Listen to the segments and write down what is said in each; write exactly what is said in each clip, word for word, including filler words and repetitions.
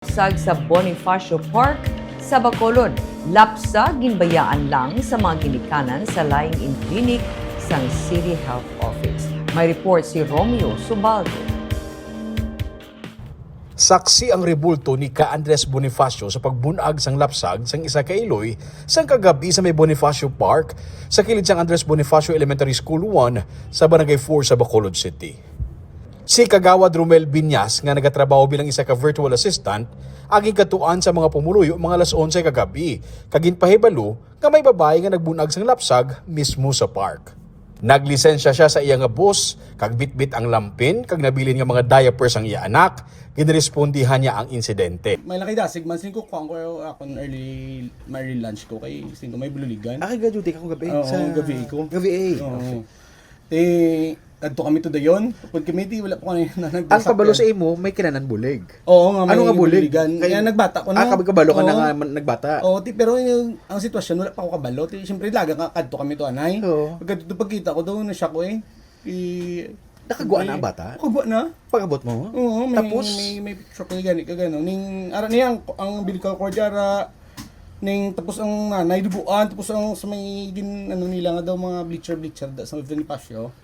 Lapsag sa Bonifacio Park sa Bacolod. Lapsag ginbayaan lang sa mga ginikanan sa Lying-in Clinic sang City Health Office. May report si Romeo Subaldo. Saksi ang rebulto ni Ka Andres Bonifacio sa pagbun-ag sang lapsag sang isa ka iloy sang kagab-i sa may Bonifacio Park, sa kilid sang Andres Bonifacio Elementary School one sa Barangay four sa Bacolod City. Si Kagawad Romel Binyas, nga nagatrabaho bilang isa ka virtual assistant, ang gikadtuan sa mga pumuluyo mga alas onse kagab-i, kag ginpahibalo nga may babayi nga nagbun-ag sang lapsag mismo sa park. Naglisensya siya sa iya nga bus, kag bitbit ang lampin kag nabilin nga mga diapers ang iya anak. Ginrespondihan niya ang insidente. May lakay dasig man, singko kuan ko akon early, may early lunch ko kay singko may bululigan. Ah, kay gaduty ka kung gabi? Oo, sa... gabi ko. Gabi eh. Oo. Okay. Ti, adto kami to dayon. Pag kami, di wala pa kami nanagdasakyan. Ang kabalo sa imo, may kinanan bulig. Oo nga, may Ano nga bulig? bululigan. Kay- Kaya nagbata ko na. Ah, kab- kabalo ka na Oo. nga man- nagbata. Oo, ti, pero yung, ang sitwasyon, wala pa ako kabalo. Ti, siyempre, laga ka kadto kami to, anay. Oo. Pagkadto, pagkita ko doon, na-shock ko eh. I, Nakagwa na ang bata? Nakagwa na. Pag-abot mo? Oo, may, Tapos? may, may picture ko gani ka gano. Ning, ara niya, ang, ang umbilical cord, ara, ning, tapos ang nanay, duguan, tapos ang sa may, gin, ano nila nga daw, mga bleacher-bleacher da, sa Bonifacio.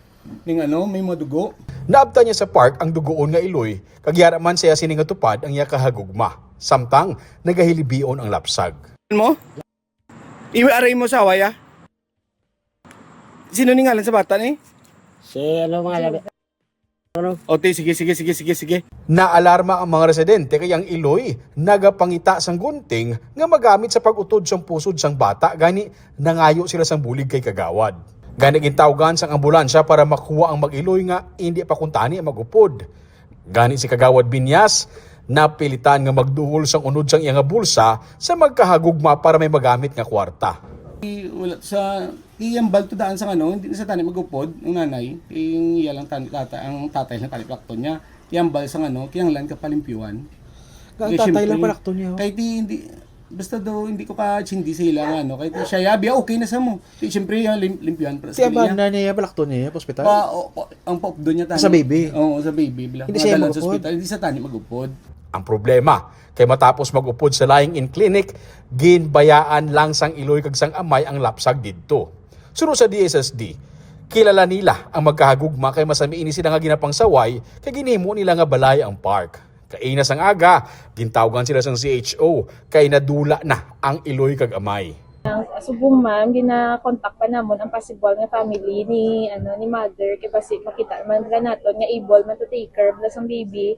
Ning ano, may mga dugo. Naabtan niya sa park ang dugoon nga iloy, kag yara man siya sini nga tupad ang iya kahagugma. Samtang, nagahilibion ang lapsag. Mo? Iwi aray mo sa hawaya? Sino ni ngalan sa bata ni? Si ano mga labi. O, ti, sige, sige, sige, sige, sige. Naalarma ang mga residente kay ang iloy nagapangita sang gunting nga magamit sa pag-utod sang pusod sang bata, gani nangayo sila sang bulig kay kagawad. Gani gintawgan sang ambulansya para makuha ang mag-iloy nga indi pa kuntani mag-upod. Gani si Kagawad Binyas napilitan nga magduol sang unod sang iya nga bulsa sa magkahagugma para may magamit nga kwarta. Wala sa iyang balto daan sa ano, hindi na sa tani magupod ang nanay. Yung iya lang tani, tata, ang tatay lang tani plakton niya. Iyang bal sa ano, kiyang lang kapalimpyuan. Ang tatay lang palakton niya, oh. Kahit di, hindi, basta daw hindi ko ka chindi sa ila nga ano, kahit siya yabi, okay na sa mo. Di, siyempre, yung lim, limpyuan para Siya ba na niya palakton niya sa ospital? Pa, o, o, ang paupdo niya tani. Sa baby? Oo, sa baby. Bilang Hindi siya madala sa magupod? Ospital, hindi sa tani magupod. Ang problema, kay matapos mag-upod sa Lying-in Clinic, ginbayaan lang sang iloy kag sang amay ang lapsag didto. Suno sa D S S D, kilala nila ang magkahagugma kay masami ini sila nga ginapangsaway kay ginhimo nila nga balay ang park. Kaina sang aga, gintawgan sila sang C H O kay nadula na ang iloy kag amay. Ang subong, ma'am, gina-contact pa namon ang possible nga family ni, ano, ni mother, kay basi makita man ra naton nga able man to take care bala sang baby.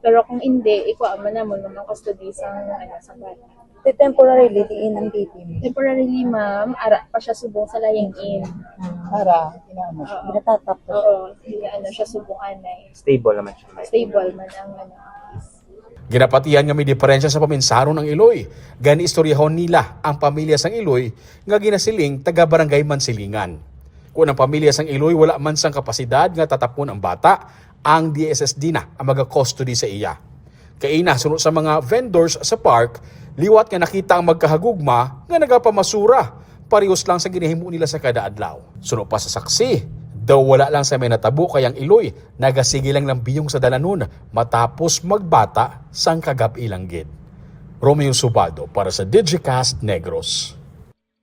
Pero kung hindi, ikuha man namon, ma'am, ang custody sang, ano, sang bata. Di temporarily, diin ang baby mo? Temporarily, ma'am, ara pa siya subong sa Lying-in. Para, inaano, ginatatap ko. Oo, hindi, ano, siya subong anay. Stable naman siya. Stable man ang, ano, case. Ginapatihan nga may diferensya sa paminsaron ang iloy. Gani istoryahon nila ang pamilya sang iloy nga ginasiling taga Barangay Mansilingan. Kung ang pamilya sang iloy wala man sang kapasidad nga tatapon ang bata, ang D S S D na ang maga-custody sa iya. Kaina, suno sa mga vendors sa park, liwat nga nakita ang magkahagugma nga nagapamasura, parehos lang sa ginahimo nila sa kada adlaw. Suno pa sa saksi, daw wala lang sa may natabo kay ang iloy nagasige lang lambiyong sa dalanon matapos magbata sang kagab-i lang gid. Romeo Subaldo para sa Digicast Negros.